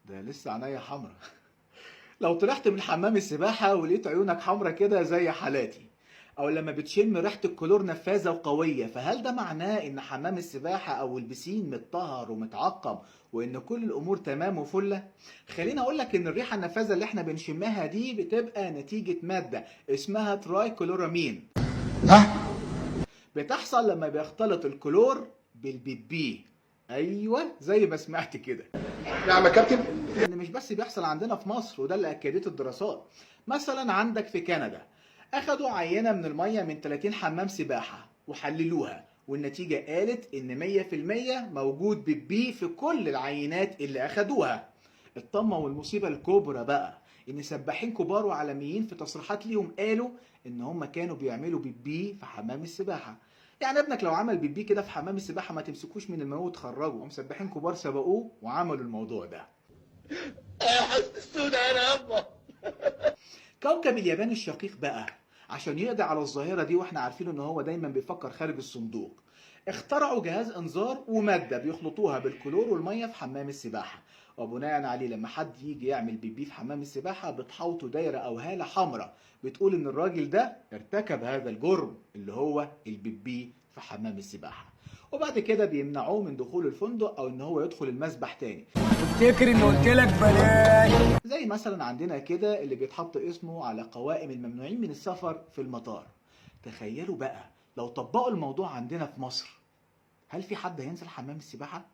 ده لسه عينيا حمرا. لو طلعت من حمام السباحة ولقيت عيونك حمرا كده زي حالاتي، او لما بتشم ريحة الكلور نفاذة وقوية، فهل ده معناه ان حمام السباحة او البسين متطهر ومتعقم وان كل الامور تمام وفلة؟ خليني اقولك ان الريحة النفاذة اللي احنا بنشمها دي بتبقى نتيجة مادة اسمها ترايكلورامين. ها؟ بتحصل لما بيختلط الكلور بالبيبي. ايوه زي ما سمعت كده. نعم يا كابتن. ان مش بس بيحصل عندنا في مصر، وده اللي اكدته الدراسات. مثلا عندك في كندا اخدوا عينة من المية من 30 حمام سباحة وحللوها، والنتيجة قالت ان 100% موجود بيبي في كل العينات اللي اخدوها. الطمة والمصيبة الكبرى بقى ان سباحين كبار وعالميين في تصريحات ليهم قالوا ان هم كانوا بيعملوا بيبي في حمام السباحة. يعني ابنك لو عمل بيبي كده في حمام السباحة ما تمسكوش من المايوه وتخرجه، هم سباحين كبار سبقوه وعملوا الموضوع ده. كوكب اليابان الشقيق بقى عشان يقضي على الظاهرة دي، واحنا عارفين ان هو دايما بيفكر خارج الصندوق، اخترعوا جهاز انذار ومادة بيخلطوها بالكلور والمية في حمام السباحة، وبناء عليه لما حد يجي يعمل بيبي في حمام السباحة بتحوطه دايرة او هالة حمراء بتقول ان الراجل ده ارتكب هذا الجرم اللي هو البيبي في حمام السباحة، وبعد كده بيمنعوه من دخول الفندق او ان هو يدخل المسبح تاني. افتكر اني قلت لك بلاش. زي مثلا عندنا كده اللي بيتحط اسمه على قوائم الممنوعين من السفر في المطار. تخيلوا بقى لو طبقوا الموضوع عندنا في مصر، هل في حد هينزل حمام السباحة؟